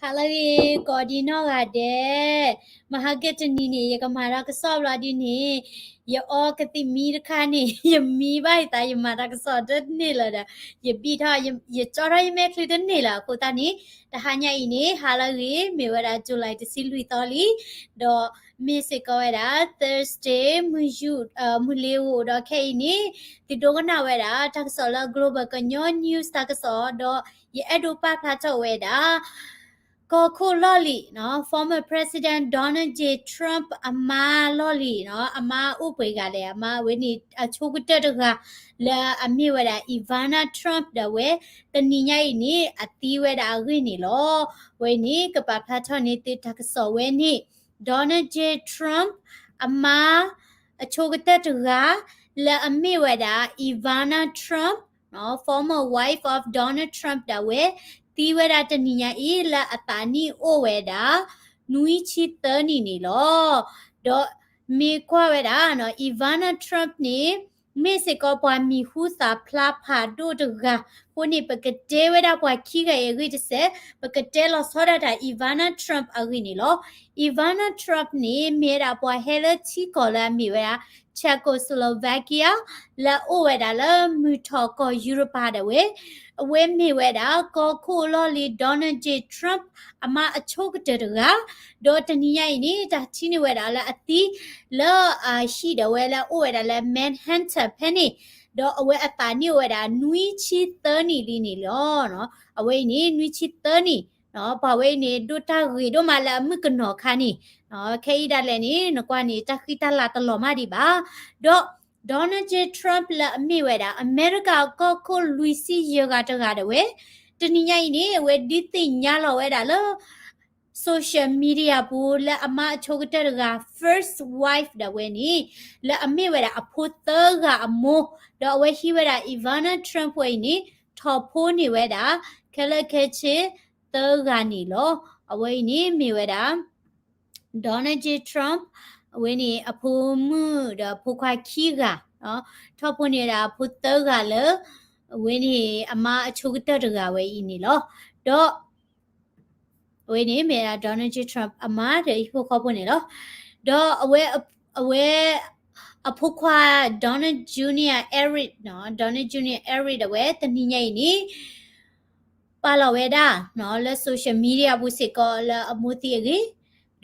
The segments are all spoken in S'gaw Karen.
ဟါလၢအဂ့ၤ ကိးဒံနီၢ်ဂၤဒဲး, မဟါကတနံၤန့ၣ် ယကမၤတၢ်ကစီၣ်ဘျီဒ်န့ၣ်, ယအီကသံၣ်မံတခါန့ၣ် ယမံဘၣ်ယသး ယမၤတၢ်ကစီၣ်တန့ၢ်လၢၤဒီး ယဘံၣ်ထီၣ် ယကၠီထီၣ်ယမဲာ်ချံတန့ၢ်လၢၤအဃိသတးန့ၣ်, တဟါညါအံၤန့ၣ် ဟါလၢအဂ့ၤ မ့ၢ်ဝဲဒၣ် July တဆံလွံၢ်သီလံ, ဒီးမ့ၢ်စ့ၢ်ကီးဝဲဒၣ် Thursday မုၢ်ယူၢ် မုၢ်လ့ၤအိၣ်ဒီးခဲအံၤန့ၣ်, သုဒိကနၣ်ဝဲဒၣ် တၢ်ကစီၣ်လၢ Global ကညီ News တၢ်ကစီၣ် ဒီးယအဲၣ်ဒိးပာ်ဖျါထီၣ်ဝဲဒၣ် ကီၢ်ခိၣ်လီၢ်လံၤနီၤ former President Donald J Trump အမါလီၢ်လံၤနီၤ အမါအိၣ်ပှဲၤဂၤလဲၣ်, အမါဝဲန့ၣ် အဆိကတၢၢ်တဂၤ လၢအမ့ၢ်ဝဲဒၣ် Ivana Trump ဒီးဝဲ တနံၤညါအံၤန့ၣ် အသံဝဲဒၣ်အဂ့ၢ်န့ၣ်လီၤ. ဝဲန့ၣ် ကပာ်ဖျါထီၣ်န့ၢ်သုတၢ်ကစီၣ်ဝဲန့ၣ် Donald J Trump အမါ အဆိကတၢၢ်တဂၤ လၢအမ့ၢ်ဝဲဒၣ် Ivana Trump, former wife of Donald Trump ဒီးဝဲ သံဝဲဒၣ်တနံၤညါအံၤ လၢအသးနံၣ်အိၣ်ဝဲဒၣ် နွံဆံသၢနံၣ်န့ၣ်လီၤ. ဒီးမ့ၢ်ကွၢ်ဝဲဒၣ် Ivana Trump န့ၣ် မ့ၢ်စ့ၢ်ကီးပှၤမံၤဟူသၣ်ဖျါဖးဒိၣ်တဂၤအဃိန့ၣ် ပကတဲဝဲဒၣ်ပှၤခံဂၤအံၤအဂ့ၢ်တစဲး, ပကတဲလီၤဆီဒၣ်တၢ် Ivana Trump အဂ့ၢ်န့ၣ်လီၤ. Ivana Trump န့ၣ် မ့ၢ်ဝဲဒၣ်ပှၤဟဲလၢထံကီၢ်လၢအမ့ၢ်ဝဲဒၣ် Czechoslovakia လၢအအိၣ်ဝဲဒၣ်လၢမုၢ်ထီၣ်ကီၢ်ယူရပၤဒီးဝဲ, အဝဲမ့ၢ်ဝဲဒၣ် ကီၢ်ခိၣ်လီၢ်လံၤ Donald J Trump အမါအဆိကတၢၢ်တဂၤ, ဒီးတနံၤညါအံၤန့ၣ် တၢ်ထံၣ်န့ၢ်ဝဲဒၣ်လၢအသံ လၢအဟံၣ်ဒီးဝဲလၢအအိၣ်ဝဲဒၣ်လၢ Manhattan ဖဲန့ၣ်, ဒီးအဝဲအသးနံၣ်အိၣ်ဝဲဒၣ် နွံဆံသၢနံၣ်လံန့ၣ်လီၤ. အဝဲအံၤန့ၣ် နွံဆံသၢနံၣ်, ပှၤဝဲအံၤန့ၣ် ဒိၣ်တၢ်ဂ့ၤဒိၣ်မးလၢအမုၣ်ကနီၤခါန့ၣ်, ခဲအံၤဒၣ်လဲာ်န့ၣ် နကွၢ်န့ၣ် တ�တၢ်ဃံတၢ်လၤတလီၤမၢ်ဒံးဘၣ်ဒီးDonald J Trumpလၢအမ့ၢ်ဝဲဒၣ်အမဲရကၤကီၢ်ခိၣ်လွံၢ်ဆံယဲၢ်ဂၤတဂၤဒီးဝဲ, တနံၤညါအံၤန့ၣ် အဝဲဒုးသ့ၣ်ညါလီၤဝဲဒၣ်လၢ social media ပူၤလၢအမါအဆိကတၢၢ်တဂၤ first wife ဒီးဝဲန့ၣ်, လၢအမ့ၢ်ဝဲဒၣ်အဖိသၢဂၤအမိၢ်, ဒီးအဝဲဟံးဝဲဒၣ် Ivana Trump ဝဲအံၤန့ၣ် ထီၣ်ဖိန့ၢ်ဝဲဒၣ် ခဲလၢာ်ခဲဆ့သၢဂၤန့ၣ်လီၤ. အဝဲအံၤန့ၣ်မ့ၢ်ဝဲဒၣ် Donald J Trump အဝဲန့ၣ် အဖိမုၣ်ဒီးအဖိခွါခံဂၤ, ထီၣ်ဖိန့ၢ်ဝဲဒၣ်အဖိသၢဂၤလၢ အဝဲန့ၣ်အမါအဆိကတၢၢ်တဂၤဝဲအံၤန့ၣ်လီၤ. ဒီး အဝဲန့ၣ်မ့ၢ်ဒၣ် Donald J Trump အမါဒီးဟံၣ်ဖိဃီဖိန့ၣ်လီၤ. ဒီးအဝဲ အဝဲ အဖိခွါ Donald Junior Eric နီၤ, Donald Junior Eric ဒီးဝဲ တနံၤညါအံၤန့ၣ် ပာ်လီၤဝဲဒၣ်နီၤ လၢ social media ပူၤစ့ၢ်ကီးလၢအမိၢ်သံအဂ့ၢ်,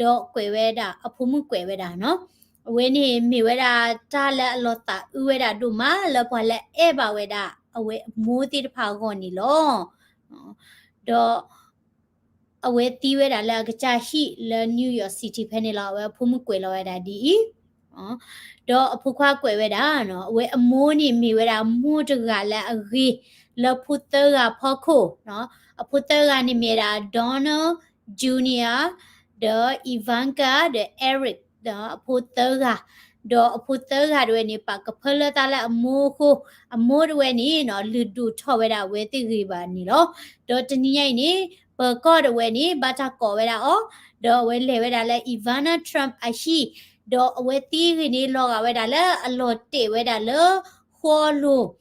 ဒီးကွဲးဝဲဒၣ် အဖိမုၣ်ကွဲးဝဲဒၣ်နီၤ, အဝဲန့ၣ်မ့ၢ်ဝဲဒၣ်တၢ်လၢအလီၤသးအုးဝဲဒၣ်ဒိၣ်မး လၢပှၤလၢအအဲၣ်ဘၣ်ဝဲဒၣ်အဝဲအမိၢ်သ့ၣ်တဖၣ်အဂီၢ်န့ၣ်လီၤ. ဒီး အဝဲသံဝဲဒၣ်လၢအကစၢ်ဟံၣ်လၢ New York City ဖဲန့ၣ်လီၤ. အဝဲအဖိမုၣ်ကွဲးလီၤဝဲဒၣ်ဒ်အံၤ, ဒီးအဖိခွါကွဲးဝဲဒၣ်နီၤ, အဝဲအမိၢ်န့ၣ်မ့ၢ်ဝဲဒၣ်မိၢ်တဂၤလၢအဂ့ၤ လၢဖိသၢဂၤဖီခိၣ်, အဖိသၢဂၤန့ၣ်မ့ၢ်ဝဲဒၣ် Donald Junior ဒီး Ivanka ဒီး Eric ဒီးအဖိသၢဂၤ, ဒီးအဖိသၢဂၤတဝဲန့ၣ် ပာ်ကဖၢလၢသးလၢအမိၢ်အဃိ, အမိၢ်တဝဲန့ၣ်နီၤ လုၢ်ဒိၣ်ထီၣ်ဝဲဒၣ်အဝဲသ့ၣ်ဂ့ၤဘၣ်န့ၣ်လီၤ. ဒီးတနံၤညါအံၤန့ၣ် ပၢၤကီၢ်တဝဲန့ၣ် ဘၣ်တၢ်ကိးဝဲဒၣ်အီၤ, ဒီးအဝဲလဲၤဝဲဒၣ်လၢ Ivana Trump အဟံၣ်, ဒီးအဝဲသံဂ့ၤန့ၣ် လီၤဂာ်ဝဲဒၣ်လၢအလီၤတဲာ်ဝဲဒၣ်လၢဃီလိၤ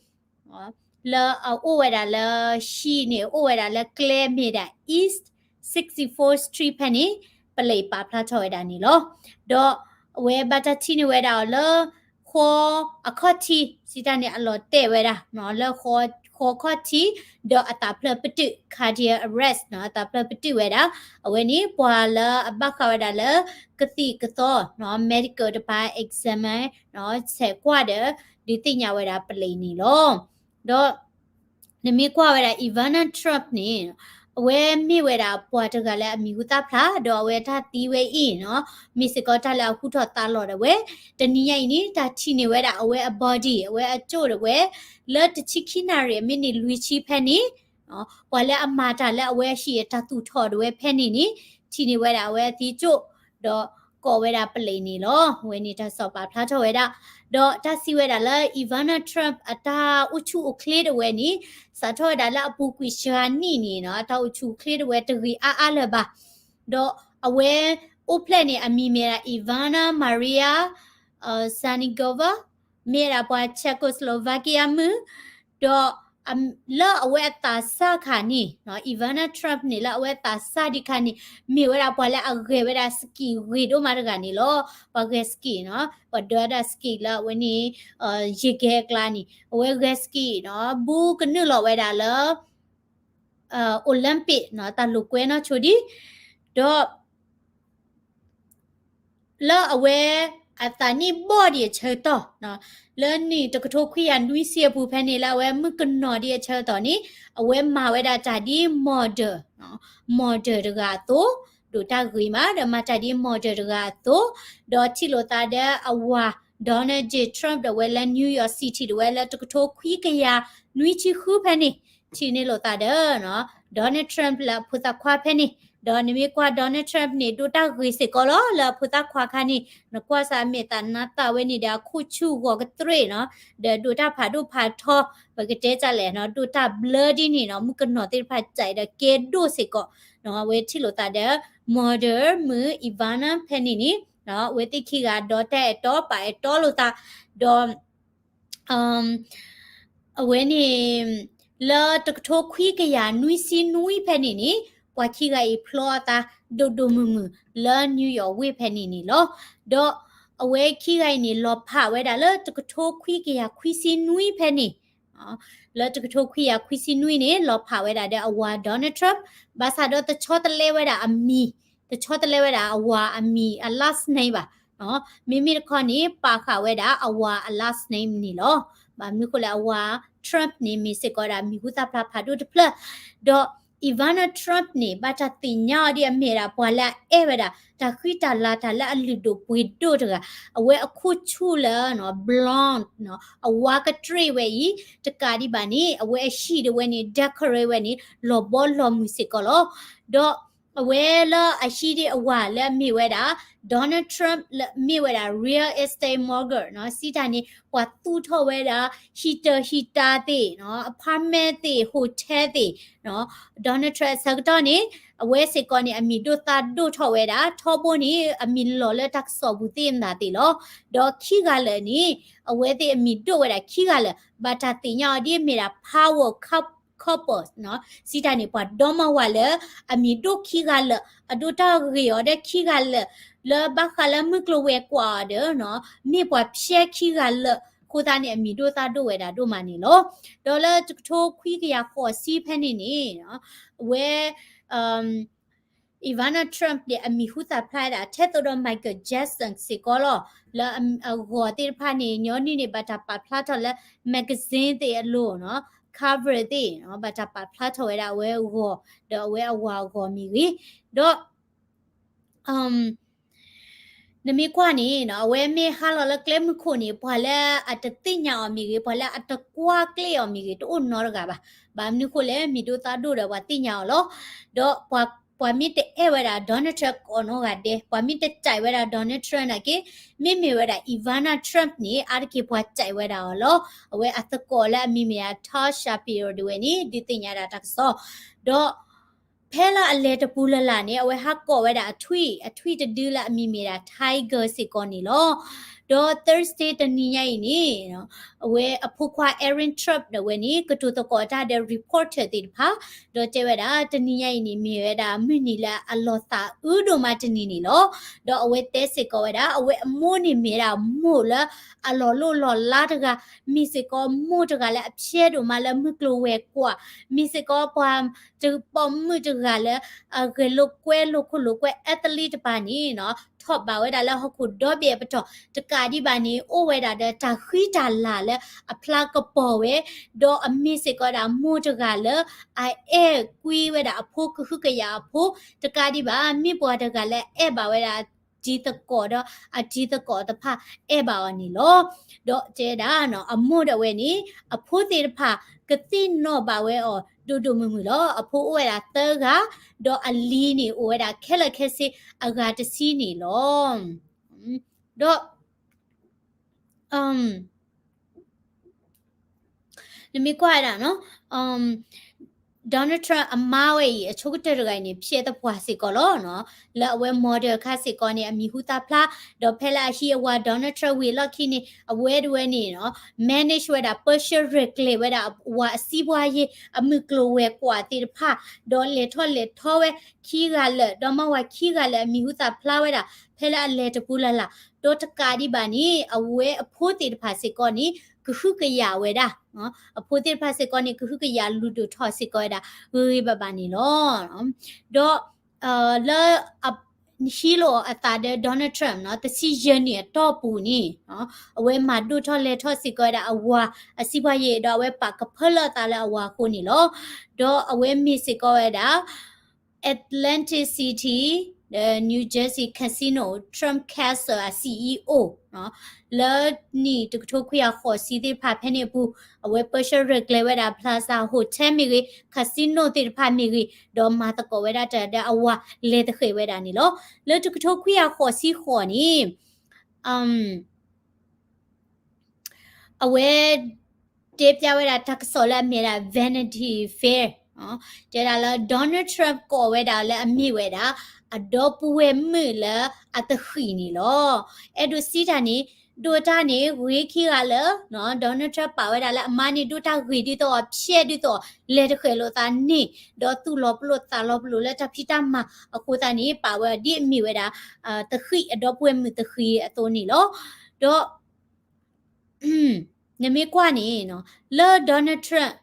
လၢအအိၣ်ဝဲဒၣ်လၢ ဟံၣ်န့ၣ် အိၣ်ဝဲဒၣ်လၢကျဲမ့ၢ်ဒၣ် East sixty-fourth Street ဖဲန့ၣ် ပလံးပာ်ဖျါထီၣ်ဝဲဒၣ်န့ၣ်လီၤ. ဒီးအဝဲဘၣ်တၢ်ထံၣ်န့ၢ်ဝဲဒၣ်အီၤလၢ ဃီအခီၣ်ထံး စံးတၢ်န့ၣ် အလီၤတဲာ်ဝဲဒၣ် လၢဃီအခီၣ်ထံး ဒီးအသးဖျၢၣ်ပတုာ် cardiac arrest နီၤ အသးဖျၢၣ်ပတုာ်ဝဲဒၣ်. အဝဲန့ၣ် ပှၤလၢအဘၣ်ဃးဝဲဒၣ်လၢ ကသံၣ်ကသီ medical တပၤ examine ဆဲးကွၢ်ဒီး ဒုးသ့ၣ်ညါဝဲဒၣ်ပလံးန့ၣ်လီၤ. ဒီး နမ့ၢ်ကွၢ်ဝဲဒၣ် Ivana Trump န့ၣ် အဝဲမ့ၢ်ဝဲဒၣ်ပှၤတဂၤလၢအမံၤဟူသၣ်ဖျါ ဒီးအဝဲတၢ်သံဝဲအံၤနီၤ မ့ၢ်စ့ၢ်ကီးတၢ်လၢအဟူထီၣ်သါလီၤဒၣ်ဝဲ, တနံၤညါအံၤန့ၣ် တၢ်ထံၣ်န့ၢ်ဝဲဒၣ်အဝဲအ body အဝဲအကၠိၣ်ဒၣ်ဝဲ လၢတဆံခံနၣ်ရံၣ်အမံးနံးလွံၢ်ဆံဖဲန့ၣ် ပှၤလၢအမၤတၢ်လၢအဝဲအဟံၣ်အတၢ်သူၣ်ထီၣ်ဒၣ်ဝဲဖဲန့ၣ်န့ၣ် ထံၣ်န့ၢ်ဝဲဒၣ်အဝဲအသံကၠိၣ် ဒီးကိးဝဲဒၣ်ပလံးန့ၣ်လီၤ. အဝဲန့ၣ်တၢ်ကစီၣ်ပာ်ဖျါထီၣ်ဝဲဒၣ် ဒီးတၢ်စံးဝဲဒၣ်လၢ Ivana Trump အတၢ်အိၣ်ဆူၣ်အိၣ်ချ့ဒၣ်ဝဲန့ၣ် စးထီၣ်ဝဲဒၣ်လၢအပူၤကွံာ်စှၤနံၣ်န့ၣ်နီၤ အတၢ်အိၣ်ဆူၣ်အိၣ်ချ့ဒၣ်ဝဲတဂ့ၤအါအါလၢၤဘၣ်. ဒီးအဝဲအိၣ်ဖျဲၣ်န့ၣ် အမံၤမ့ၢ်ဒၣ် Ivana Maria Sanigova မ့ၢ်ဝဲဒၣ်ပှၤ Czechoslovakia မုၣ်, ဒီး လၢအဝဲအသးစၢ်ခါန့ၣ် Ivana Trump န့ၣ် လၢအဝဲအသးစၢ်ဒံးခါန့ၣ် မ့ၢ်ဝဲဒၣ်ပှၤလၢအဂဲၤဝဲဒၣ် ski ဂ့ၤဒိၣ်မးတဂၤန့ၣ်လီၤ. ပှၤဂဲၤ ski နီၤ ပှၤဒိးဝဲဒၣ် ski လၢအဝဲန့ၣ် ယံၤကဲကျါန့ၣ် အဝဲဂဲၤ ski နီၤ ဘူးကနုာ်လီၤဝဲဒၣ်လၢ Olympic နီၤ တၢ်လိာ်ကွဲနီၢ်ဆိဒံး ဒီး လၢအဝဲအသးနံၣ်ဘီၣ်ဒံးအဆၢကတီၢ် လၢနံၣ်တကထိခွံကယၤနွံဆံအပူၤဖဲန့ၣ် လၢအဝဲမုၣ်ကနီၤဒံးအဆၢကတီၢ်န့ၣ် အဝဲမၤဝဲဒၣ်တၢ်ဒ် model, model တဂၤအသိး, ဒိးတၢ်ဂ့ၤမး ဒီးမၤတၢ်ဒ် model တဂၤအသိး, ဒီးထံၣ်လိာ်သးဒီးအဝၤ Donald J Trump ဒီးဝဲလၢ New York City ဒီးဝဲလၢတကထိခွံကယၤနွံဆံဃုဖဲန့ၣ် ထံၣ်န့ၢ်လိာ်သးဒီး Donald Trump လၢအဖိသၣ်ခွါဖဲန့ၣ်, ဒီးနမ့ၢ်ကွၢ် Donald Trump န့ၣ် ဒိးတၢ်ဂ့ၤစ့ၢ်ကီးလီၤ လၢအဖိသၣ်ခွါခါန့ၣ်, နကွၢ်စ့ၢ်အမဲာ်သးနါသးဝဲန့ၣ်ဒီး အခိၣ်ဆူၣ်ဂီၤကတြ့ၣ်နီၤ, ဒီးဒိးတၢ်ဖးဒိၣ်ဖးထီ, ပကတဲဒ်လဲၣ်နီၤ, ဒိးတၢ်ဘျၢဒ်န့ၣ်နီၤ, မုၣ်ကနီၤသ့ၣ်တဖၣ်စံးဒီးကဲဒိၣ်စ့ၢ်ကီး, အဝဲထံၣ်လိာ်သးဒီး model မုၣ် Ivana ဖဲန့ၣ်န့ၣ်, အဝဲသ့ၣ်ခံဂၤဒီးတၢ်အဲၣ်တီပာ်အဲၣ်တီလိာ်သး, ဒီး အဝဲန့ၣ် လၢတကထိခွံကယၤနွံဆံနွံဖဲန့ၣ်န့ၣ် ပှၤခံဂၤအံၤဖျီအသးဒိၣ်ဒိၣ်မုၢ်မုၢ်လၢ New York ဝ့ၢ်ဖဲန့ၣ်န့ၣ်လီၤ. ဒီးအဝဲခံဂၤအံၤန့ၣ် လီၤဖးဝဲဒၣ်လၢတကထိခွံကယၤခွံဆံနွံဖဲန့ၣ်, လၢတကထိခွံကယၤခွံဆံနွံန့ၣ် လီၤဖးဝဲဒၣ်ဒီးအဝၤ Donald Trump, ဘၣ်ဆၣ်ဒီးတဆီတလဲဝဲဒၣ်အမံၤ, တဆီတလဲဝဲဒၣ်အဝၤအမံၤ အ last name ဘၣ်. မ့မ့ၢ်တခီန့ၣ် ပာ်ဃာ်ဝဲဒၣ်အဝၤအ last name န့ၣ်လီၤ. ဘၣ်မနုၤဃိလဲၣ် အဝၤ Trump န့ၣ် မ့ၢ်စ့ၢ်ကီးဒၣ်မံၤဟူသၣ်ဖျါဖးဒိၣ်တဖျၢၣ်, ဒီး Ivana Trump န့ၣ် ဘၣ်တၢ်သ့ၣ်ညါအီၤဒ်အမ့ၢ်ဒၣ်ပှၤလၢအအဲၣ်ဝဲဒၣ် တၢ်ဃံတၢ်လၤတၢ်လၢအလုၢ်ဒိၣ်ပှ့ၤဒိၣ်တဂၤ, အဝဲအခိၣ်ဆူၣ်လၢ blonde နီၤ အဝါကတြ့ၣ်ဝဲအံၤ, တကးဒံးဘၣ်န့ၣ် အဝဲအဟံၣ်ဒၣ်ဝဲန့ၣ် decorate ဝဲန့ၣ် လီၤဘီလီၤမုၢ်စ့ၢ်ကီးလီၤ. ဒီးအဝဲလၢအဟံၣ်ဒၣ်အဝၤလၢအမ့ၢ်ဝဲဒၣ် Donald Trump လၢအမ့ၢ်ဝဲဒၣ် real estate mogul နီၤ, စံးတၢ်န့ၣ် ပှၤသူၣ်ထီၣ်ဝဲဒၣ် ဟံၣ်တၢ်ဟံၣ်တၢ်သ့ၣ်နီၤ, apartment သ့ၣ် hotel သ့ၣ်နီၤ, Donald Trump အဆၢကတီၢ်န့ၣ် အဝဲစ့ၢ်ကီးန့ၣ် အမံၤဒိၣ်သၣ်ဒိၣ်ထီၣ်ဝဲဒၣ် ထီဘိန့ၣ် အမံၤလီၤလၢတၢ်ကစီၣ်ပူၤသ့ၣ်မတၤသ့ၣ်လီၤ. ဒီးခံဂၤလၢာ်န့ၣ် အဝဲသ့ၣ်အမံၤဒိၣ်ဝဲဒၣ်ခံဂၤလၢာ် ဘၣ်တၢ်သ့ၣ်ညါအီၤဒ်အမ့ၢ်ဒၣ် power couples နီၤ, စံးတၢ်န့ၣ် ပှၤဒီမါဝၤလၢ အမံၤဒိၣ်ခံဂၤလၢာ် အဒိးတၢ်ဂ့ၤအီၤဒီးခံဂၤလၢာ် လၢဘၣ်ဃးလၢမုၢ်ကျိၤဝဲၤကွာ်အီၤဒီးနီၤ, မ့ၢ်ပှၤဖျဲခံဂၤလၢာ်အဃိသတးန့ၣ် အမံၤဒိၣ်သၣ်ဒိၣ်ဝဲဒၣ်ဒိၣ်မးန့ၣ်လီၤ. ဒီးလၢတကထိခွံကယၤဃိးဆံဖဲန့ၣ်န့ၣ် အဝဲ Ivana Trump န့ၣ် အမံၤဟူသၣ်ဖျါဝဲဒၣ် ထဲသိးဒီး Michael Jackson စ့ၢ်ကီးလီၤ. လၢအဂီၤသ့ၣ်တဖၣ်န့ၣ် ညီနုၢ်န့ၣ် ဘၣ်တၢ်ပာ်ဖျါထီၣ်လၢ magazine သ့ၣ်အလိၤနီၤ, cover သ့ၣ်နီၤ, ဘၣ်တၢ်ပာ်ဖျါထီၣ်ဝဲဒၣ်အဝဲအဂီၤ ဒီးအဝဲအဝၤအဂီၤမ့ၢ်ဂ့ၤ, ဒီး နမ့ၢ်ကွၢ်န့ၣ်နီၤ, အဝဲမ့ၢ်ဟးလီၤလၢကျဲမုၢ်ခိၣ်န့ၣ် ပှၤလၢအတသ့ၣ်ညါအီၤမ့ၢ်ဂ့ၤ, ပှၤလၢအတကွၢ်ကျ့ၣ်အီၤမ့ၢ်ဂ့ၤ တအိၣ်နီတဂၤဘၣ်. ဘၣ်မနုၤဃိလဲၣ်, မံၤဒိၣ်သၣ်ဒိၣ်ဒီးပှၤသ့ၣ်ညါအီၤလီၤ. ဒီးပှၤ ပှၤမ့ၢ်တအဲၣ်ဝဲဒၣ် Donald Trump ကိးနီၢ်ဂၤဒဲး, ပှၤမ့ၢ်တကြိုက်ဝဲဒၣ် Donald Trump နာ်က့, မ့မ့ၢ်ဝဲဒၣ် Ivana Trump န့ၣ် အါတက့ၢ်ပှၤကြိုက်ဝဲဒၣ်အီၤလီၤ. အဝဲအသကိးလၢအမံၤမ့ၢ်ဒၣ် Todd Shapiro ဒၣ်ဝဲန့ၣ် ဒုးသ့ၣ်ညါဒၣ်တၢ်ကစီၣ်, ဒီး ဖဲလၢအလဲၤတပူၤလၢ်လၢ်န့ၣ် အဝဲဟးကိးဝဲဒၣ်အထွံၣ်, အထွံၣ်တဒုလၢအမံၤမ့ၢ်ဒၣ် Tiger စ့ၢ်ကီးန့ၣ်လီၤ. ဒီး Thursday တနံၤညါအံၤန့ၣ် အဝဲအဖိခွါ Aaron Trump ဒၣ်ဝဲန့ၣ် ကတိၤသကိးတၢ်ဒီး reporter သ့ၣ်တဖၣ်, ဒီးတဲဝဲဒၣ် တနံၤညါအံၤန့ၣ် မ့ၢ်ဝဲဒၣ်မုၢ်နံၤလၢအလီၤသးအုးဒိၣ်မးတနံၤန့ၣ်လီၤ. ဒီးအဝဲတဲစ့ၢ်ကီးဝဲဒၣ် အဝဲအမိၢ်န့ၣ်မ့ၢ်ဝဲဒၣ်မိၢ်လၢအလီၤလိၣ်လီၤလးတဂၤ, မ့ၢ်စ့ၢ်ကီးမိၢ်တဂၤလၢအဖျဲဒိၣ်မးလၢမုၢ်ကျိၤဝဲၤကွာ်, မ့ၢ်စ့ၢ်ကီးပှၤတပိာ်မုၣ်တဂၤလၢ အဂဲၤလိာ်ကွဲလိာ်ခိၣ်လိာ်ကွဲ athlete တပၤန့ၣ်နီၤ, ထီၣ်ဘးဝဲဒၣ်လၢဟီၣ်ခိၣ်ဒီဘ့ၣ်အပတီၢ်, တကးဒံးဘၣ်န့ၣ် အိၣ်ဝဲဒၣ်ဒီးတၢ်ဃံတၢ်လၤလၢအဖျါကပီၤဝဲ, ဒီးအမ့ၢ်စ့ၢ်ကီးဒၣ်မိၢ်တဂၤလၢ အအဲၣ်ကွံဝဲဒၣ်အဖိကဟုကယာ်အဖိ, တကးဒံးဘၣ် မ့ၢ်ပှၤတဂၤလၢအအဲၣ်ဘၣ်ဝဲဒၣ် တံၤသကိးဒီးအတံၤသကိးတဖၣ်အဲၣ်ဘၣ်အီၤန့ၣ်လီၤ. ဒီးတဲဒၣ်နီၤ အမိၢ်ဒၣ်ဝဲန့ၣ် အဖိသ့ၣ်တဖၣ် ကသ့ၣ်နီၣ်ဘၣ်ဝဲအီၤဒိၣ်ဒိၣ်မုၢ်မုၢ်လီၤ. အဖိအိၣ်ဝဲဒၣ်သၢဂၤ, ဒီးအလံၤန့ၣ်အိၣ်ဝဲဒၣ်ခဲလၢာ်ခဲဆ့အဂၤတဆံန့ၣ်လီၤ. ဒီး နမ့ၢ်ကွၢ်ဝဲဒၣ်နီၤ, Donald Trump အမါဝဲအံၤ အဆိကတၢၢ်တဂၤအံၤန့ၣ် ဖျဲးသပှၢ်စ့ၢ်ကီးလီၤ. လၢအဝဲ model အခါစ့ၢ်ကီးန့ၣ် အမံၤဟူသၣ်ဖျါ, ဒီးဖဲလၢအဟံးအဝၤ Donald Trump ဝံၤအလီၢ်ခံန့ၣ် အဝဲတဝဲန့ၣ် manage ဝဲဒၣ် ပၢဆှၢရဲၣ်ကျဲၤဝဲဒၣ် အဝၤအစံးပှၤယ့ၤ အမုၢ်ကျိၤဝဲၤကွာ်သ့ၣ်တဖၣ်, ဒီးလဲၤထီၣ်လဲၤထီဝဲခံဂၤလၢာ် ဒီးမါဝၤခံဂၤလၢာ်အမံၤဟူသၣ်ဖျါဝဲဒၣ် ဖဲလၢအလဲၤတပူၤလၢ်လၢ်, ဒီးတကးဒံးဘၣ်န့ၣ် အဝဲအဖိသ့ၣ်တဖၣ်စ့ၢ်ကီးန့ၣ် ကဟုကယာ်ဝဲဒၣ် အဖိသ့ၣ်တဖၣ်စ့ၢ်ကီးန့ၣ် ကဟုကယာ်လုၢ်ဒိၣ်ထီၣ်စ့ၢ်ကီးဝဲဒၣ် ဂ့ၤဂ့ၤဘၣ်ဘၣ်န့ၣ်လီၤ. ဒီး လၢ ဟံးလိာ်အသးဒီး Donald Trump တဆံယဲၢ်နံၣ်အတီၢ်ပူၤန့ၣ် အဝဲမၤဒိၣ်ထီၣ်လဲၤထီၣ်စ့ၢ်ကီးဝဲဒၣ်အဝၤအစံးပှၤယ့ၤ ဒီးအဝဲပာ်ကဖၢလၢအသးလၢအဝၤအဃိန့ၣ်လီၤ. ဒီးအဝဲမ့ၢ်စ့ၢ်ကီးဝဲဒၣ် Atlantic City, the New Jersey Casino, Trump Castle အ CEO လၢနံၣ်တကထိခွံကယၤဃိးဆံသ့ၣ်တဖၣ်ဖဲန့ၣ်အပူၤ အဝဲပၢဆှၢရဲၣ်ကျဲၤဝဲဒၣ် Plaza Hotel မ့ၢ်ဂ့ၤ Casino သ့ၣ်တဖၣ်မ့ၢ်ဂ့ၤ ဒီးမၤသကိးဝဲဒၣ်တၢ်ဒီးအဝၤလဲၤသဃဲၤဝဲဒၣ်န့ၣ်လီၤ. လၢတကထိခွံကယၤဃိးဆံဃိးန့ၣ် အဝဲ တဲဖျါဝဲဒၣ်တၢ်ကစီၣ်လၢအမ့ၢ်ဝဲဒၣ် Vanity Fair တဲဒၣ်လၢ Donald Trump ကိးဝဲဒၣ်လၢအမ့ၢ်ဝဲဒၣ် အဒီပုၢ်ဝဲၢ်မုၣ်လၢအတဃံးန့ၣ်လီၤ. အဲၣ်ဒိးစံးတၢ်န့ၣ် ဒိၣ်တၢ်န့ၣ် ဂ့ၤခံဂၤလၢာ် Donald Trump ပာ်ဝဲဒၣ်လၢအမါန့ၣ် ဒိၣ်တၢ်ဂ့ၤဒ်သိးအီၤ ဖျဲးဒ်သိးအီၤ လဲၤတဃဲၤလိာ်သးန့ၣ် ဒီးသူၣ်လီၤပလိာ်သးလီၤပလိာ်လၢတၢ်ဖံးတၢ်မၤအဃိသတးန့ၣ် ပာ်ဝဲဒ်အမ့ၢ်ဝဲဒၣ် တဃံး အဒီပုၢ်ဝဲၢ်မုၣ်တဃံးအသိးန့ၣ်လီၤ. ဒီး နမ့ၢ်ကွၢ်န့ၣ် လၢ Donald Trump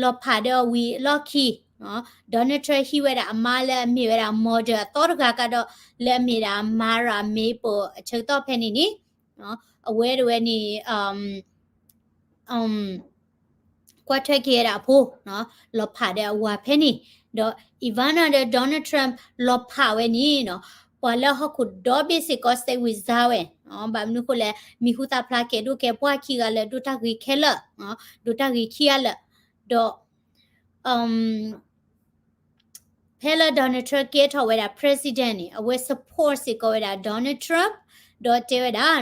လီၤဖးဒီးဝံၤအလီၢ်ခံ Donald Trump ဟံးဝဲဒၣ်အမါလၢအမ့ၢ်ဝဲဒၣ် model အသီတဂၤကဒီး လၢအမ့ၢ်ဒၣ် Mara Maples အဆၢကတီၢ်ဖဲန့ၣ်န့ၣ် အဝဲတဝဲန့ၣ် ကွၢ်ထွဲက့ၤဝဲဒၣ်အဖိ လီၤဖးဒီးအဝၤဖဲန့ၣ် ဒီး Ivana ဒီး Donald Trump လီၤဖးဝဲန့ၣ် ပှၤလၢဟီၣ်ခိၣ်ဒီဘ့ၣ်စ့ၢ်ကီး စိတ်ဝင်စား ဝဲ ဘၣ်မနုၤဃိလဲၣ် မံၤဟူသၣ်ဖျါကဲဒိၣ်ကဲပှၢ်ခံဂၤလၢာ် ဒိၣ်တၢ်ဂ့ၤခဲလၢာ် ဒိၣ်တၢ်ဂ့ၤခံဂၤလၢာ် ဒီး ဖဲလၢ Donald Trump ကဲထီၣ်ဝဲဒၣ် president န့ၣ် အဝဲ support စ့ၢ်ကီးဝဲဒၣ် Donald Trump ဒီးတဲဝဲဒၣ်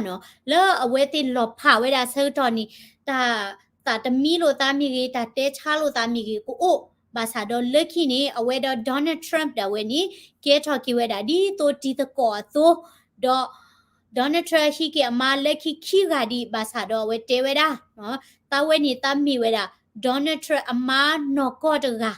လၢအဝဲသ့ၣ်လီၤဖးဝဲဒၣ်အဆၢကတီၢ်န့ၣ် တၢ်သးတမံလိာ်သးမ့ၢ်ဂ့ၤ တၢ်တဲဆါလိာ်သးမ့ၢ်ဂ့ၤ ကအိၣ်ဘၣ်ဆၣ်ဒီးလၢခံန့ၣ် အဝဲဒီး Donald Trump ဒၣ်ဝဲန့ၣ် ကဲထီၣ်က့ၤဝဲဒၣ်ဒ်သိးတံၤသကိးအသိး ဒီး Donald Trump ဟံးက့ၤအမါလၢခံခံဂၤဒံး ဘၣ်ဆၣ်ဒီးအဝဲတဲဝဲဒၣ် သးဝဲန့ၣ်သးမ့ၢ်ဝဲဒၣ် Donald Trump အမါနီၢ်ကီၢ်တဂၤ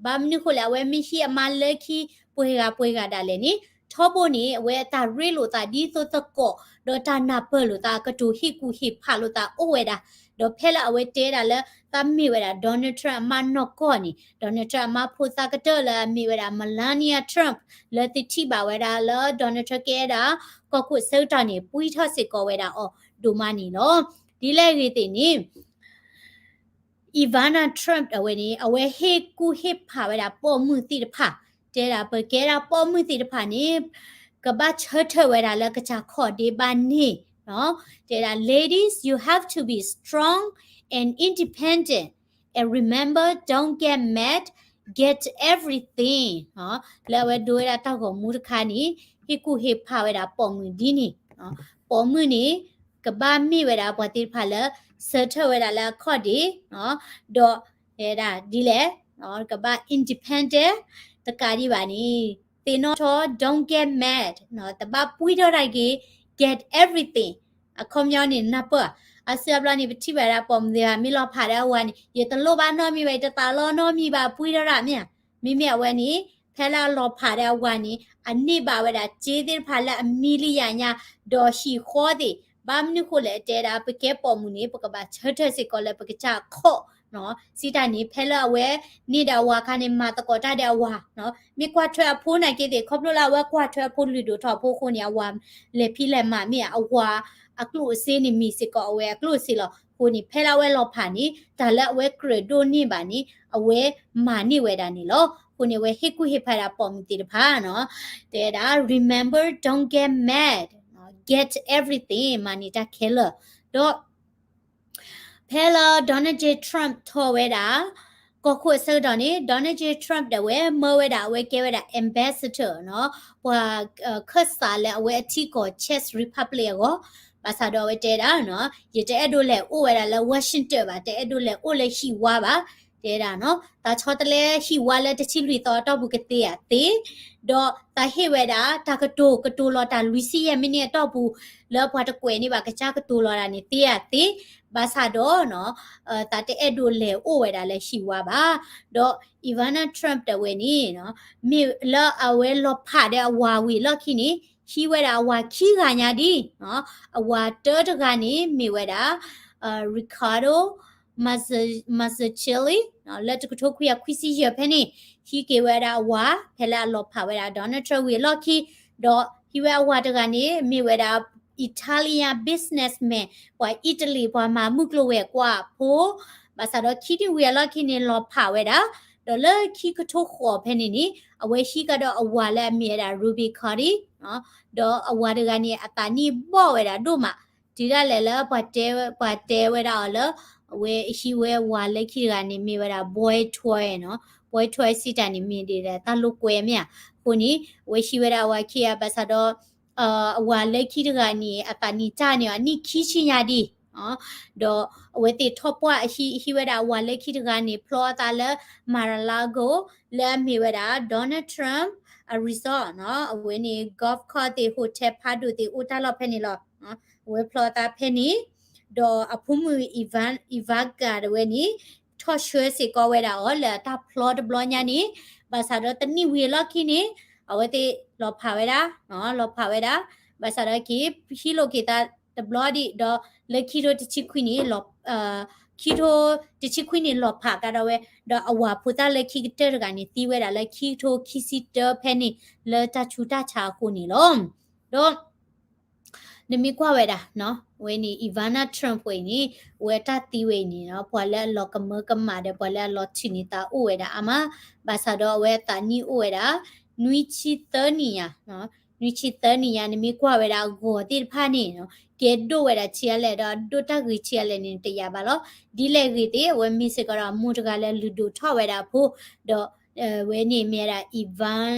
ဘၣ်မနုၤဃိလဲၣ် အဝဲမ့ၢ်ဟံးအမါလၢခံပှဲၤဂၤပှဲၤဂၤဒၣ်လဲာ်န့ၣ် ထီဘိန့ၣ် အဝဲအတၢ်ရ့လိာ်သးဒ်သိးသကိး ဒီးတၢ်နၢ်ပၢၢ်လိာ်သးအကတိၤ ဟ့ၣ်ကူၣ်ဟ့ၣ်ဖးလိာ်သးအိၣ်ဝဲဒၣ် ဒီးဖဲလၢအဝဲတဲဒၣ်လၢ သးမ့ၢ်ဝဲဒၣ် Donald Trump အမါနီၢ်ကီၢ်န့ၣ် Donald Trump အမါဖိသးကတၢၢ်လၢအမ့ၢ်ဝဲဒၣ် Melania Trump လၢသုထံၣ်ဘၣ်ဝဲဒၣ်လၢ Donald Trump ကဲဒၣ် ကီၢ်ခိၣ်အဆၢကတီၢ်န့ၣ် ပှံထီၣ်စ့ၢ်ကီးဝဲဒၣ်အီၤဒိၣ်မးန့ၣ်လီၤ. ဒ်လဲၣ်ဂ့ၤသ့ၣ်န့ၣ် Ivana Trump အဝဲန့ၣ် အဝဲဟ့ၣ်ကူၣ်ဟ့ၣ်ဖးဝဲဒၣ်ပိာ်မုၣ်သ့ၣ်တဖၣ် တဲဒၣ်ပကဲဒၣ်ပိာ်မုၣ်သ့ၣ်တဖၣ်န့ၣ် ကဘၣ်ဆၢထၢၣ်ဝဲဒၣ်လၢကစၢ်ခီၣ်ဒ့ဘၣ်န့ၣ် တဲဒၣ် ladies, you have to be strong and independent and remember, don't get mad, get everything လၢအဝဲဒိဝဲဒၣ်တၢ်ဂီၤမူတခါန့ၣ် ဟ့ၣ်ကူၣ်ဟ့ၣ်ဖးဝဲဒၣ်ပိာ်မုၣ်ဒ်န့ၣ် ပိာ်မုၣ်န့ၣ် ကဘၣ်မ့ၢ်ဝဲဒၣ်ပှၤသ့ၣ်တဖၣ်လၢ ဆၢထၢၣ်ဝဲဒၣ်လၢအခီၣ်ဒ့ ဒီး တဲဒၣ်ဒ်လဲၣ် ကဘၣ် independent တကးဒံးဘၣ်န့ၣ် သ့ၣ်နီၣ်ထီၣ် don't get mad တဘၣ်ပှံထီၣ်တၢ်က့ၤ get everything အခီပညီန့ၣ် နၢ်ပၢၢ် အါစုအါဘျီန့ၣ် ပထံၣ်ဘၣ်ဒၣ်ပိာ်မုၣ်သ့ၣ်တဖၣ် မ့ၢ်လီၤဖးဒီးအဝၤန့ၣ် ယတလိၣ်ဘၣ်နီတမံၤဘၣ် ယတသးလီနီတမံၤဘၣ် ပှံထီၣ်တၢ်မ့ၢ်ဧါ. မ့မ့ၢ်အဝဲန့ၣ် ဖဲလၢအလီၤဖးဒီးအဝၤန့ၣ် အန့ၢ်ဘၣ်ဝဲဒၣ်စ့သ့ၣ်တဖၣ်လၢအမံၤလံယၤညါ ဒီးဟံၣ်ဃီသ့ၣ် ဘၣ်မနုၤဃိလဲၣ် တဲဒၣ် ပကဲပိာ်မုၣ်န့ၣ် ပကဘၣ်ဆၢထၢၣ်စ့ၢ်ကီးလၢပကစၢ်ခီၣ် စံးတၢ်န့ၣ် ဖဲလၢအဝဲန့ၢ်ဒီးအဝၤအခါန့ၣ် မၤသကိးတၢ်ဒီးအဝၤ မ့ၢ်ကွၢ်ထွဲအဖိနာ်က့သ့ၣ် ခီဖျိလၢအဝဲကွၢ်ထွဲအဖိလုၢ်ဒိၣ်ထီၣ်အဖိအဃိန့ၣ် အဝၤလဲၤဖံးလဲၤမၤမ့ၢ်ဧါ အဝၤအကျိၣ်အစ့န့ၣ်မ့ၢ်စ့ၢ်ကီးအဝဲအကျိၣ်အစ့လီၤ. အဃိန့ၣ် ဖဲလၢအဝဲလီၤဖးန့ၣ် တၢ်လၢအဝဲကြၢးဒိးန့ၢ်ဘၣ်န့ၣ် အဝဲမၤန့ၢ်ဝဲဒၣ်န့ၣ်လီၤ. အဃိန့ၣ် အဝဲဟ့ၣ်ကူၣ်ဟ့ၣ်ဖးဒၣ်ပိာ်မုၣ်သ့ၣ်တဖၣ် တဲဒၣ် remember, don't get mad, get everything မၤန့ၢ်တၢ်ခဲလၢာ် ဒီး ဖဲလၢ Donald J Trump ထီၣ်ဝဲဒၣ် ကီၢ်ခိၣ်အဆၢကတီၢ်န့ၣ် Donald J Trump ဒၣ်ဝဲမၢဝဲဒၣ် အဝဲကဲဝဲဒၣ် ambassador ပှၤခၢၣ်စးလၢအဝဲအထံကီၢ် Czech Republic အဂီၢ် ဘၣ်ဆၣ်ဒီးအဝဲတဲဒၣ် ယတအဲၣ်ဒိးလဲၤအိၣ်ဝဲဒၣ်လၢ Washington ဘၣ် တအဲၣ်ဒိးလဲၤအိၣ်လၢဟံၣ်ဝါဘၣ် တဲဒၣ်နီၤ, သးဆီတလဲဟံၣ်ဝါလၢတဆံလွံၢ်သီအတီၢ်ပူၤကသ့ဧါသ့, ဒီးသးဟ့ၣ်ဝဲဒၣ် တၢ်ကတိၤ ကတိၤလီၤတၢ်လွံၢ်ဆံယဲၢ်မံးနံးအတီၢ်ပူၤ လၢပှၤတကွဲးန့ၢ်ဘၣ်ကစၢ်ကတိၤလီၤတၢ်န့ၣ်သ့ဧါသ့, ဘၣ်ဆၣ်ဒီးနီၤ သးတအဲၣ်ဒိးလဲၤအိၣ်ဝဲဒၣ်လၢဟံၣ်ဝါဘၣ်. ဒီး Ivana Trump တဝဲန့ၣ်နီၤ မ့ၢ်လၢအဝဲလီၤဖးဒီးအဝၤဝံၤအလီၢ်ခံန့ၣ် ဟံးဝဲဒၣ်အဝၤခံဂၤညါဒ်, အဝၤတၢတဂၤန့ၣ် မ့ၢ်ဝဲဒၣ် Ricardo Mazz-, Mazzucchelli လၢတကထိခွံကယၤခွံဆံယဲၢ်ဖဲန့ၣ် ဟံးက့ၤဝဲဒၣ်အဝၤ ဖဲလၢအလီၤဖးဝဲဒၣ် Donald Trump ဝံၤအလီၢ်ခံ, ဒီးဟံးဝဲအဝၤတဂၤန့ၣ် မ့ၢ်ဝဲဒၣ် Italian businessman ပှၤအံၣ်တလံၤ ပှၤမၤမုၢ်ကျိၤဝဲၤကွာ်ဖိ, ဘၣ်ဆၣ်ဒီးခံနံၣ်ဝံၤအလီၢ်ခံန့ၣ် လီၤဖးဝဲဒၣ်, ဒီးလၢခံကထိဃိးဖဲန့ၣ်န့ၣ် အဝဲဟံးကဒီးအဝၤလၢအမ့ၢ်ဝဲဒၣ် Ruby Cuddy ဒီးအဝၤတဂၤန့ၣ် အသးနံၣ်ဘီၣ်ဝဲဒၣ်ဒိၣ်မး, တုၤဒၣ်လဲာ်လၢပှၤတဲ, ပှၤတဲဝဲဒၣ်အီၤလၢ အဝဲဟံးဝဲဝၤလၢခံတဂၤန့ၣ် မ့ၢ်ဝဲဒၣ် Boy Toy နီၤ, Boy Toy စံးတၢ်န့ၣ်မ့ၢ်ဒ်လဲၣ် တၢ်လိာ်ကွဲမ့ၢ်ဧါ, အဃိန့ၣ် အဝဲဟံးဝဲဒၣ်အဝၤခံဂၤ ဘၣ်ဆၣ်ဒီး အဝၤလၢခံတဂၤန့ၣ် အသးနံၣ်တၢ်န့ၣ်အနံၣ်ခံဆံညါဒံး, ဒီးအဝဲသ့ၣ်ထီၣ်ပှၢ်အဟံး, ဟံးဝဲဒၣ်အဝၤလၢခံတဂၤန့ၣ် ဖျီအသးလၢ Mar-a-Lago လၢအမ့ၢ်ဝဲဒၣ် Donald Trump အ resort နီၤ, အဝဲန့ၣ် golf course သ့ၣ် hotel ဖးဒိၣ်သ့ၣ်အိၣ်တၢ်လီၢ်ဖဲန့ၣ်လီၤ. အဝဲဖျီအသးဖဲန့ၣ်, ဒီးအဖိမုၣ် Ivan, Ivanka တဝဲန့ၣ် ထီၣ်ဆှၢစ့ၢ်ကီးဝဲဒၣ်အီၤလၢအတၢ်ဖျီတဘျီညါန့ၣ်, ဘၣ်ဆၣ်ဒီးတနံၣ်ဝံၤအလီၢ်ခံန့ၣ် အဝဲသ့ၣ်လီၤဖးဝဲဒၣ်, လီၤဖးဝဲဒၣ်, ဘၣ်ဆၣ်ဒီးက့ၤ ဟံးလိာ်က့ၤသးတဘျီဒံး ဒီးလၢခံထိတဆံခွံန့ၣ် ခံထိတဆံခွံန့ၣ်လီၤဖးကဒီးဝဲ, ဒီးအဝၤဖိသၣ်လၢခံကတၢၢ်တဂၤန့ၣ် သံဝဲဒၣ်လၢခံကထိခံဆံတၢဖဲန့ၣ် လၢတၢ်ဆူးတၢ်ဆါအဃိန့ၣ်လီၤ. ဒီး နမ့ၢ်ကွၢ်ဝဲဒၣ်နီၤ, အဝဲန့ၣ် Ivana Trump ဝဲအံၤန့ၣ် အဝဲအတၢ်သံဝဲအံၤန့ၣ်နီၤ ပှၤလၢအလီၤကမၢကမၣ်ဒီး ပှၤလၢအလီၤထုးန့ၢ်သးအိၣ်ဝဲဒၣ်အါမး, ဘၣ်ဆၣ်ဒီးအဝဲအသးနံၣ်အိၣ်ဝဲဒၣ် နွံဆံသၢနံၣ်ညါ, နွံဆံသၢနံၣ်ညါ နမ့ၢ်ကွၢ်ဝဲဒၣ်အဂီၤသ့ၣ်တဖၣ်န့ၣ်နီၤ ကဲဒိၣ်ဝဲဒၣ်ဆံးအါလဲၣ် ဒီးအဒိၣ်တၢ်ဂ့ၤဆံးအါလဲၣ်န့ၣ် တယာ်ဘၣ်လီၤ. ဒ်လဲၣ်ဂ့ၤသ့ၣ် အဝဲမ့ၢ်စ့ၢ်ကီးဒီးအမိၢ်တဂၤလၢလုၢ်ဒိၣ်ထီၣ်ဝဲဒၣ်အဖိ, ဒီး ဝဲန့ၣ်မ့ၢ်ဝဲဒၣ် Ivan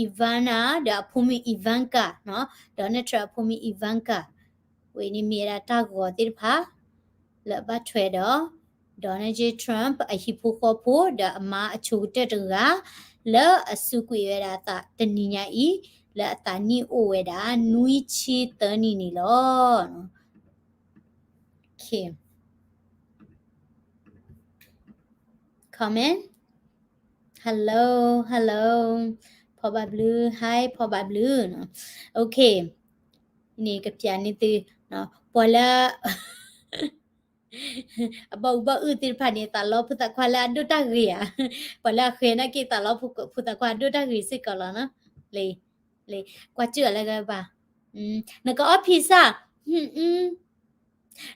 Ivana ဒီးအဖိမုၣ် Ivanka နီၤ, Donald Trump အဖိမုၣ် Ivanka, ဝဲန့ၣ်မ့ၢ်ဝဲဒၣ်တၢ်ဂီၤသ့ၣ်တဖၣ် လၢအဘၣ်ထွဲဒီး Donald J Trump အဟံၣ်ဖိဃီဖိ ဒီးအမါအဆိကတၢၢ်တဂၤ လၢအစူးကွံာ်ဝဲဒၣ်အသးတနံၤညါအံၤ လၢအသးနံၣ်အိၣ်ဝဲဒၣ် နွံဆံသၢနံၣ်န့ၣ်လီၤ. Okay. Comment. Hello, hello. ဖီဘၣ်ဘျုး, hi ဖီဘၣ်ဘျုးနီၤ. Okay. န့ၣ်ကပျးန့ၢ်သု, ပှၤလၢ အဘၣ်အူဘၣ်အုၣ်သ့ၣ်တဖၣ်န့ၣ် သးလီဖိသၣ်ခွါလၢအဒိၣ်တၢ်ဂ့ၤဧါ. ပှၤလၢအဃဲနာ်က့ သးလီဖိသၣ်ခွါအဒိၣ်တၢ်ဂ့ၤစ့ၢ်ကီးလီၤနီၤ. လံ, လံ, ကွၢ်စၢၢ်လၢဂၤဘၣ်. နကအီဖံးစၢ်,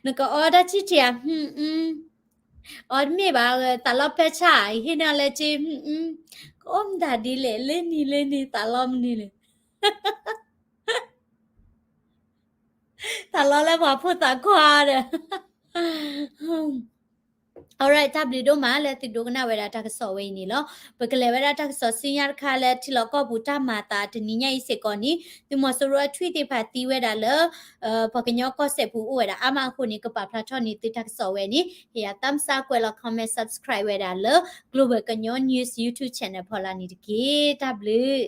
နကအီတၢ်ဆံၣ်ထံးဧါ, အီတမ့ၢ်ဘၣ်, သးလီပၢဆၣ် ဟ့ၣ်နီၤလၢက့, ကအီမတၤဒ်လဲၣ်, လၢနံၤလၢနံၤ သးလီမနုၤလဲၣ်. သးလီလၢပှၤဖိသၣ်ခွါဒီး Alright, တၢ်ဘျုးဒိၣ်မးလၢသုဒိကနၣ်ဝဲဒၣ်တၢ်ကစီၣ်ဝဲအံၤန့ၣ်လီၤ. ပကလဲၤဝဲဒၣ်တၢ်ကစီၣ်ဆူညါတခါလၢထံလီၢ်ကီၢ်ပူၤတၢ်မၤအသးတနံၤညါအံၤစ့ၢ်ကီးန့ၣ် သုးမီၤစိရိၤအထွံၣ်သ့ၣ်တဖၣ်သံဝဲဒၣ်လၢ ပှၤကညီကီၢ်စဲၣ်ပူၤအိၣ်ဝဲဒၣ်အါမးအဃိန့ၣ် ကပာ်ဖျါထီၣ်န့ၢ်သုတၢ်ကစီၣ်ဝဲန့ၣ် ဟ့ၣ်ယၤ thumbs up ကွဲးလီၤ comment subscribe ဝဲဒၣ်လၢ Global ကညီ News YouTube channel ဖီလာ်န့ၣ်တက့ၢ်. တၢ်ဘျုး